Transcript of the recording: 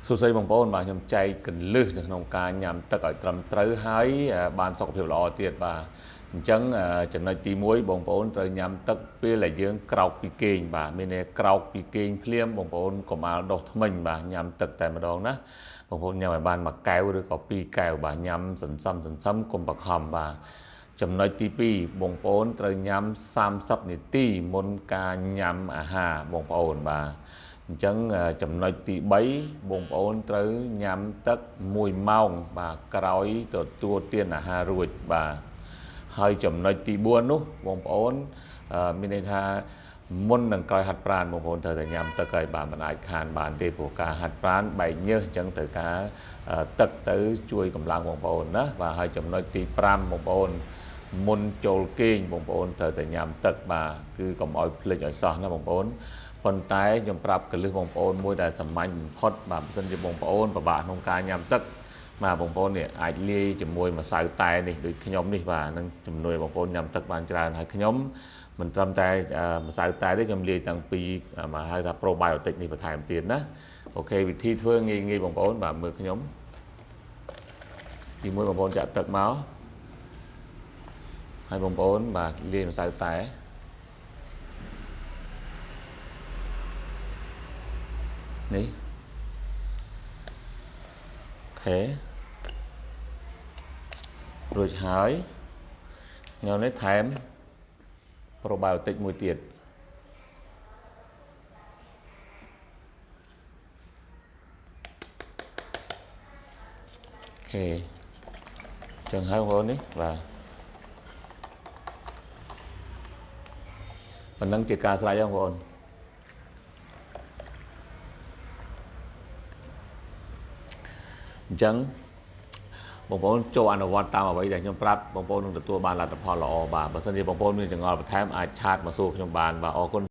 សួស្តីបងប្អូនបាទខ្ញុំចែកកលឹះនៅក្នុងការញ៉ាំទឹកឲ្យត្រឹមត្រូវហើយបានសុខភាពល្អទៀតបាទអញ្ចឹងចំណុចទី1បងប្អូនត្រូវញ៉ាំទឹកពេលដែលយើងក្រោកពីគេងបាទមានន័យក្រោកពីគេងភ្លាមបងប្អូនកុំអាលដុសធ្មេញបាទញ៉ាំទឹកតែម្ដងណាបងប្អូនញ៉ាំឲ្យបានមួយកែវឬក៏ពីរកែវបាទញ៉ាំសន្សំសន្សំកុំបខំបាទចំណុចទី2បងប្អូនត្រូវញ៉ាំ30នាទីមុនការញ៉ាំអាហារបងប្អូនបាទអញ្ចឹងចំណុចទី3បងប្អូនត្រូវញ៉ាំទឹក1ម៉ោងបាទក្រោយទទួលទានអាហាររួចបាទហើយចំណុចទី4នោះបងប្អូនមានន័យថាមុននឹងក្រោយហាត់ប្រាណបងប្អូនត្រូវតែញ៉ាំទឹកហើយបាទមិនអាចខានបានទេព្រោះការហាត់ប្រាណបែកញើសអញ្ចឹងត្រូវការទឹកទៅជួយកម្លាំងបងប្អូនណាបាទហើយចំណុចទី5បងប្អូនមុនចូលគេងបងប្អូនត្រូវតែញ៉ាំទឹកបាទគឺកុំឲ្យភ្លេចឲ្យសោះណាបងប្អូនប៉ុន្តែខ្ញុំប្រាប់កលឹះបងប្អូនមួយដែលសាមញ្ញបំផុតបាទបើសិនជាបងប្អូនពិបាកក្នុងការញ៉ាំទឹកបាទបងប្អូននេះអាចលាយជាមួយម្សៅតែនេះដូចខ្ញុំនេះបាទនឹងជំនួយបងប្អូនញ៉ាំទឹកបានច្រើនហើយខ្ញុំមិនត្រឹមតែម្សៅតែទេខ្ញុំលាយតាំងពីមកហៅថា probiotic នេះបន្ថែមទៀតណាអូខេវិធីធ្វើងាយងាយបងប្អូនបាទមើលខ្ញុំទីមួយបងប្អូនចាក់ទឹកមកហើយបងប្អូនបាទលាយម្សៅតែនេះអូខេរួចហើយខ្ញុំនេះថែម probiotic មួយទៀតអូខេចឹងហើយបងប្អូននេះបាទប៉ុណ្ណឹងជាការស្រេចបងប្អូនអញ្ចឹងបងប្អូនចូលអនុវត្តតាមអ្វីដែលខ្ញុំប្រាប់បងប្អូននឹងទទួលបានលទ្ធផលល្អបាទបើសិនជាបងប្អូនមានចម្ងល់បន្ថែមអាចឆាតមកសួរខ្ញុំបានបាទអរគុណ។